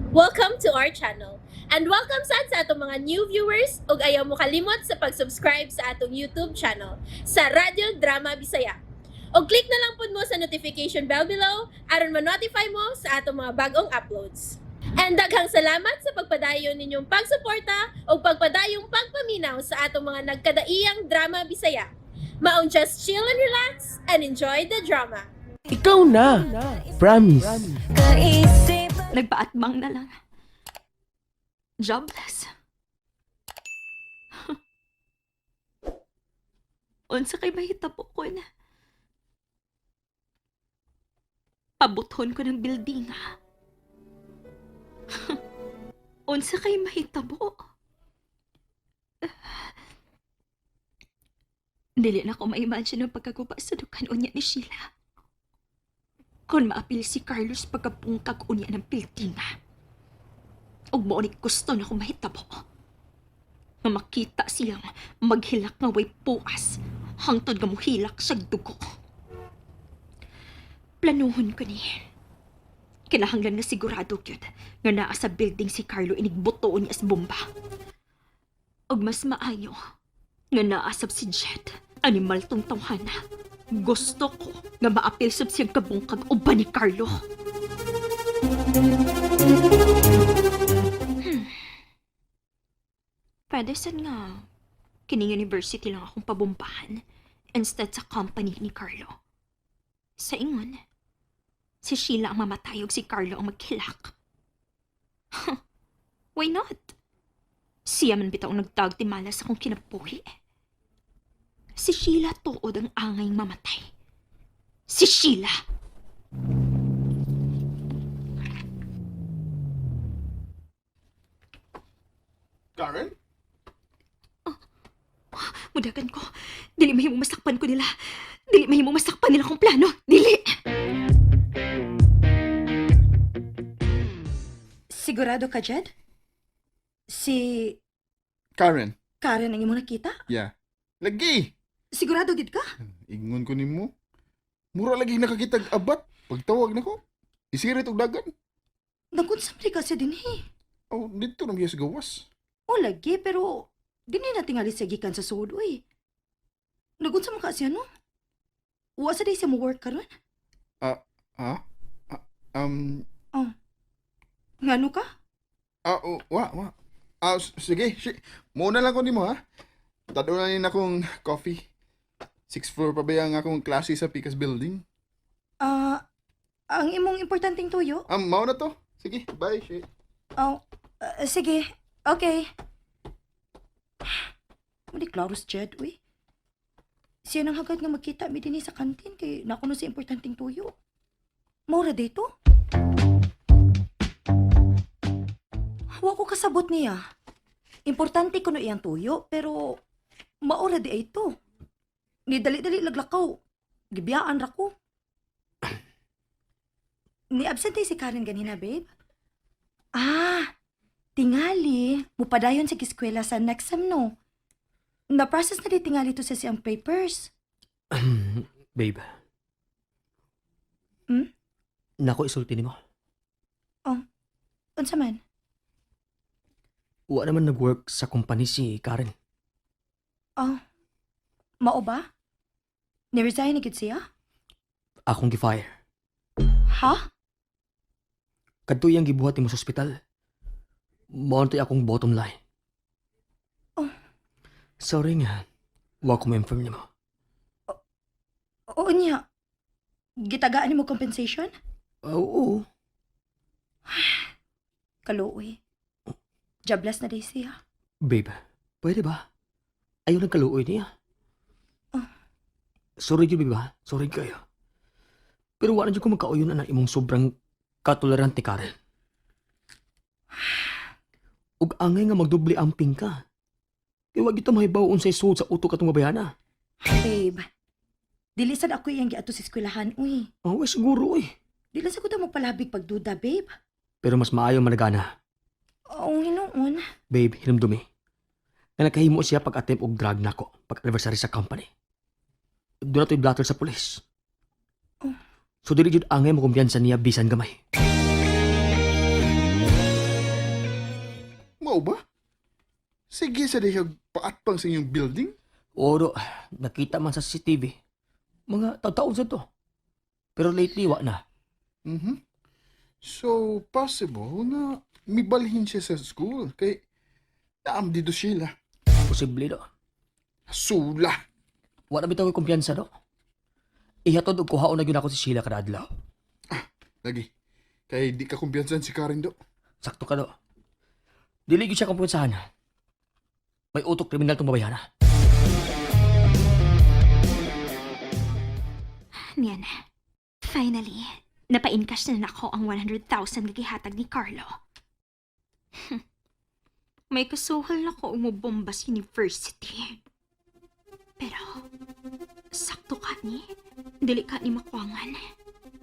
Welcome to our channel. And welcome sad sa atong mga new viewers ug ayaw mo kalimot sa pag-subscribe sa atong YouTube channel sa Radyo Drama Bisaya. Og click na lang pud mo sa notification bell below aron ma-notify mo sa atong mga bagong uploads. And daghang salamat sa pagpadayon ninyong pagsuporta ug pagpadayong pagpaminaw sa atong mga nagkadaiyang drama Bisaya. Maong just chill and relax and enjoy the drama. Ikaw na. Promise. Nagpaatbang na lang. Jobless. Unsa kay mahitabo ko na. Pabuthon ko ng building. Unsa kay mahitabo. Dili na ko ma-imagine ang pagkaguba sa dukan unya ni Sheila. Kung maapil si Carlos pagkabungkag unya ng building. Ug mao ni gusto na ko mahitabo. Nga makita siyang maghilak nga way puas hangtod nga mohilak sa dugo. Planuhon ko ni. Kinahanglan nga sigurado gyud nga naa sa building si Carlo inigbuto niya as bomba. Ug mas maayo nga naa sab si Jet, animal tong tawhana. Gusto ko nga maapil sab siyang kabungkag uban ni Carlo. Pwede sad nga kining university lang akong pabombahan instead sa company ni Carlo. Sa ingon, si Sheila ang mamatay ug si Carlo ang maghilak. Why not? Siya man bitaw ang nagtagtimala sa akong kinabuhi. Si Sheila tuod ang angay mamatay. Si Sheila! Karen? Mudagan ko. Dili mahimong masakpan ko nila. Dili mahimong masakpan nila akong plano. Dili! Sigurado ka, Jed? Si Karen? Karen ang imong nakita? Yeah. Lagi! Sigurado gid ka? Ingon ko nimo. Mura lagi nakakitag abat. Pagtawag nako. Isirit og dagan. Nagunsa man ka siya dinhi. Oh, dito na biya sa gawas. O lagi, pero dinhi na tingali siya gikan sa sud, uy. Nagunsa man ka siya, no? Wa sa day siya mo work karon? Ha? Ah, um, Ngano ka? ah, oh, wa, wa. Ah, sige, Muna lang ko nimo ha. Tado na rin akong coffee. Sixth floor pa ba yung akong klase sa Picas Building? Ah, ang imong importanteng tuyo? Mao na to. Sige, bye, shit. Oh, sige. Okay. Mali klaro si Jed, uy. Siya nang hagad nga magkita mi dinhi sa kantin kay nakuno sa importanteng tuyo. Mora dito? Wa ko kasabot niya. Importante kuno iyang tuyo, pero maora di ay to. Ni dali-dali laglakaw. Gibiyaan ra ko. Ni absente si Karen ganina, babe. Ah, tingali. Mupadayon sa eskwela sa next sem, no? Na-process na di tingali to sa siyang papers. Babe. Hmm? Nako isulti nimo. Unsa man? Wa naman nag-work sa company si Karen. Oh, mao ba? Ni-resign na gid siya? Akong gi-fire. Ha? Kadto iyang gibuhat nimo sa ospital. Mao na to'y akong bottom line. Oh. Sorry nga. Wa ko ma-inform nimo. Oo niya. Gitagaan nimo compensation? Oo. Kaluoy. Jobless na day siya. Babe, pwede ba? Ayaw ng kaluoy niya. Oh. Sorry yun, babe ha? Sorry kayo. Pero wala na dyan ko magkauyon na imong sobrang katolerant ni Karen. Ug angay nga magdubli amping ka. Kaya wag ito mahibaw unsay suod sa utok atong mabayana. Babe, dili sad ako iyang giadto sa eskwelahan, uy. Oh, eh, siguro eh. Dili sa ko ta magpalabig pagduda, babe. Pero mas maayo managana. Oo, hinuon. Babe, hinumdumi. Na nakahimo siya pag-attempt og drug nako pag anniversary sa company. Doon na to'y blatter sa pulis. Oh. So dili jud angay mo kumpiyansa niya bisan gamay. Mao ba? Sige sa di siya paatpang sa inyong building. Oo, do. Nakita man sa CCTV. Mga taon sa to. Pero lately, wa na. So, possible na mibalhin siya sa school. Kay, naam dito sila. Posible, do. Sula. Wa na bitaw ko'y kumpiyansa, do. Ihatod og kuhaon na gyud ako si Sheila kada adlaw. Lagi. Kay di ka kumpiyansahan si Karen do. Sakto ka, do. Dili gyud siya kumpiyansahan. May utok kriminal tong babayhana. Niyan. Finally, napa-encash na nako ang 100,000 nga gihatag ni Carlo. May kasuhol na ko umubomba sa university. Pero, sakto ka ni. Dili ka ni makwangan.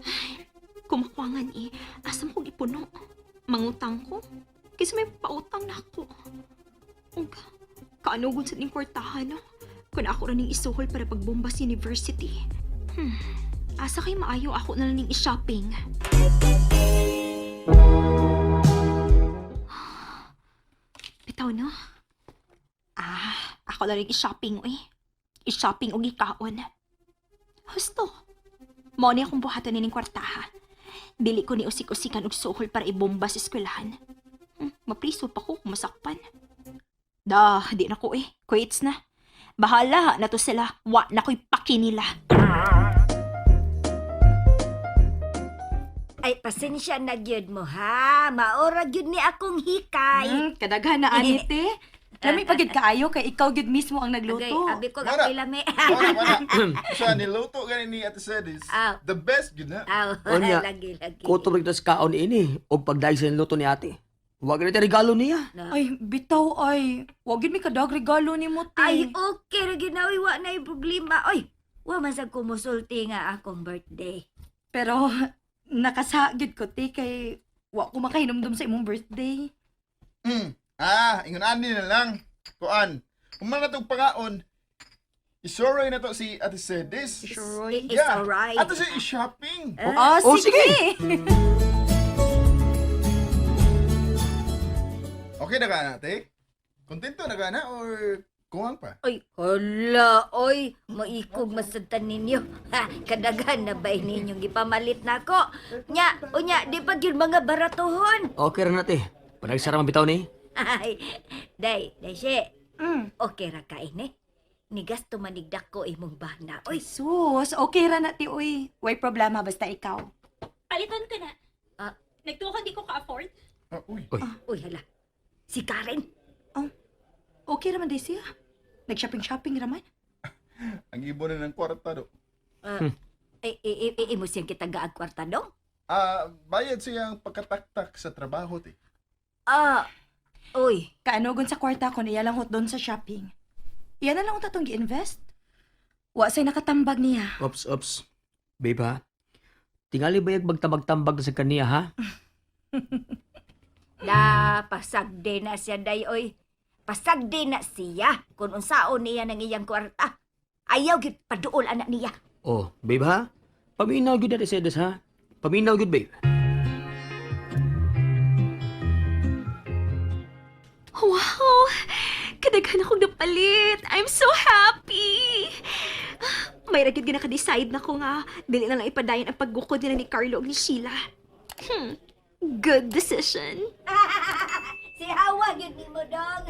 Ay, kung makwangan eh, asa mo kong ipuno? Mangutang ko? Kaysa may pautang na ako. Ug, kaanugod sa ning kwartahan, no? Kung ako ra ning isuhol para pagbomba sa university. Asa kay maayo ako na lang ning i-shopping. Bitaw no? Ah, ako na rin i-shopping eh. I-shopping og ikaon. Husto. Mao ni akong buhaton nining kwartaha. Dili ko ni usik-usikan og suhol para ibomba sa eskwelahan. Mapriso pa ko kung masakpan. Da, di na ko eh. Quits na. Bahala na to sila. Wa na ko'y paki nila. Ay, pasensya na gyud mo ha. Maora gyud ni akong hikay. Kadaghan na ani te. Lami pa gyud kaayo kay ikaw gyud mismo ang Agay, nagluto. abi ko Mara. ako'y lami. Wala, wala. Siya, niluto gani ni Ate Sedis. Aw. The best yun na. Aw, Unya, lagi lagi. Kutob ra kita sa kaon ini og pagdaig sa luto ni ate. Wa gani regalo niya. Ay, bitaw ay. Wa gyud mi kadag regalo nimo te. Ay, okay ra gyud na oy, wa na problema. Oy, wa man sad ko mosulti nga akong birthday. Pero nakasa gyud ko te kay wa ko makahinumdum sa imong birthday. Ah, ingon ani na lang. Kuan. Human na tong pangaon. Isoroy na to si Ate Sedis. Sure. It's alright. Ato siya i-shopping. Ah, Oh, sige. Okay na ka na, ate? Kontento na ka na or kuwang pa? Oy, hala, oy, maikog masad ninyo. Ha, kadaghan na ba ninyong gipamalit nako? Nya, unya, di pa gyud mga baratohon. Okay ra na te. Panagsara man bitaw ni. Ay, day, day she. Okay ra kain eh. Nigasto manigdak ko imong bana. Oy, Oy, sus, okay ra na ti oy. Way problema basta ikaw. Palitan ka na. Ah. Nagtuo di ko ka-afford. Ah, uy. uy hala. Si Karen. Okay ra man day siya. Nag-shopping-shopping ra man. Ang ibo na ng kwarta do. Ay, ay, ay, imo siyang kita gaag kwarta dong. Ah, bayad siyang pagkataktak sa trabaho, te. Ah, uy. Kaanugon sa kwarta kon iya lang hot doon sa shopping. Iya na lang unta tong gi-invest. Wa say nakatambag niya. Ops, ops. Babe ha. Tingali bayag magtabag-tambag na sa kaniya ha? Da, pasagde na siya day oy. Pasagde na siya kung unsaon niya nang iyang kwarta. Ayaw gyud paduol anak niya. Oh, babe ha? Paminaw gyud na Sedes ha? Paminaw gyud babe. Wow! Kadaghan akong napalit! I'm so happy! May ragid nga naka-decide na ko nga dili na lang ipadayon ang paggukod nila ni Carlo ug ni Sheila. Good decision. Si Hawa gyud nimo dong.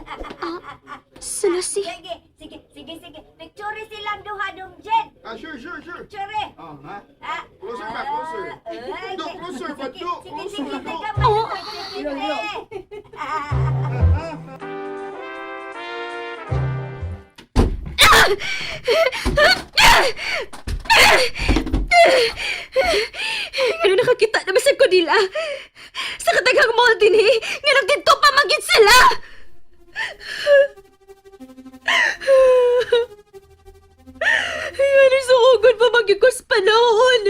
Sila si... Sige, sige, sige, sige. Picture silang duha dong Jen. Ah, sure, sure, sure. Picture. Oh, ha? Ah, Closer ba, closer. Ay, Do, closer ba, sige, do, Sige, closer, sige, do. teka, Oh. sige, sige. Ngano nakakita na bisag ko nila. Sa kadaghang mall din eh. Nga nagdito pa magid sila. Ngano sukugod pa magyud ko sa panahon.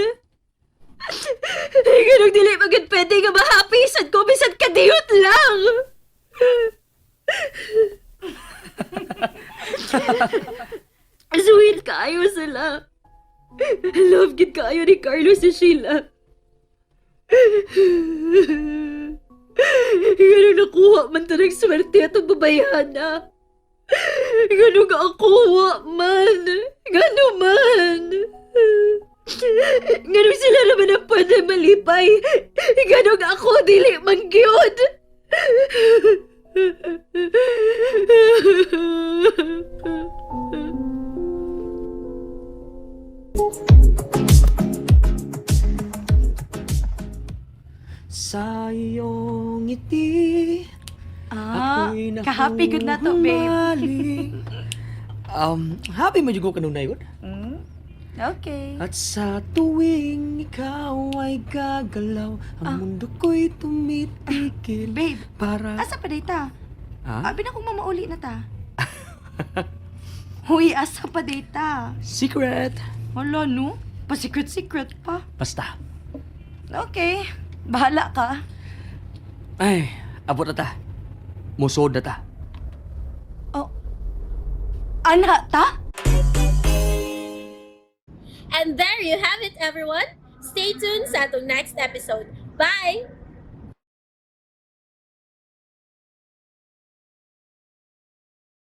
Ngano dili magid pwede nga ma-happy sad ko bisan kadiyot lang. Sweet kaayo sila. Love gid kaayo ni Carlos si Sheila. Ngano nakuha man tanang swerte atong babayhana. Ngano nga ako wa man. Ngano man. Ngano sila naman ang pwede malipay. Ngano nga ako dili man gyud. Sa iyong ngiti, Ah, ako'y kahappy good na to, babe. nahuhumaling. Happy mo jud ko kanunay gud. Okay. At sa tuwing ikaw ay gagalaw, ang mundo ko'y tumitigil Babe, para... asa pa data? Ha? Abi na kung mamauli na ta. Huy, asa pa data? Secret! Wala no? Pa-secret-secret pa. Basta. Okay, bahala ka. Ay, abot na ta. Musod na ta. Oh, ana ta? And there you have it, everyone. Stay tuned sa atong next episode. Bye!